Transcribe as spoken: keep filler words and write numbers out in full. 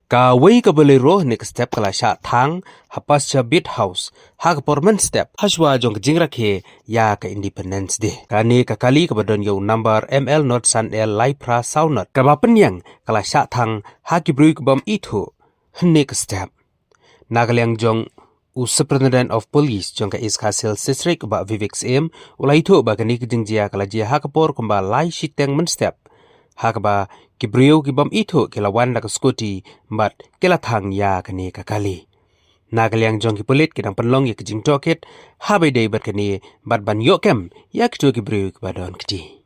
Kawei ka Bolero ne ka step ka la shah thang ha Pasture Beat House ha ka por mynstep, hashwa jong ka jingrakhe ïa ka Independence Day. Kane ka kali kaba don ïa u number M L not san L lai phra saw not, kaba pynïeng ka la shah thang ha ki briew ki bym ithuh hynne ka step. Na ka liang jong u Superintendent of Police jong ka East Khasi Hills District, u Bah Vivek Syiem, u la ïathuh ba kane ka jingjia ka la jia ha ka por kumba lai shiteng mynstep, ha kaba ki briew ki bym ithuh ki la wan da ka scooty bad ki la thang ïa kane ka kali. Na ka liang jong ki pulit ki dang pynlong ïa ka jingtohkit haba ïadei bad kane bad ban ïoh kem ïa kito ki briew kiba don kti.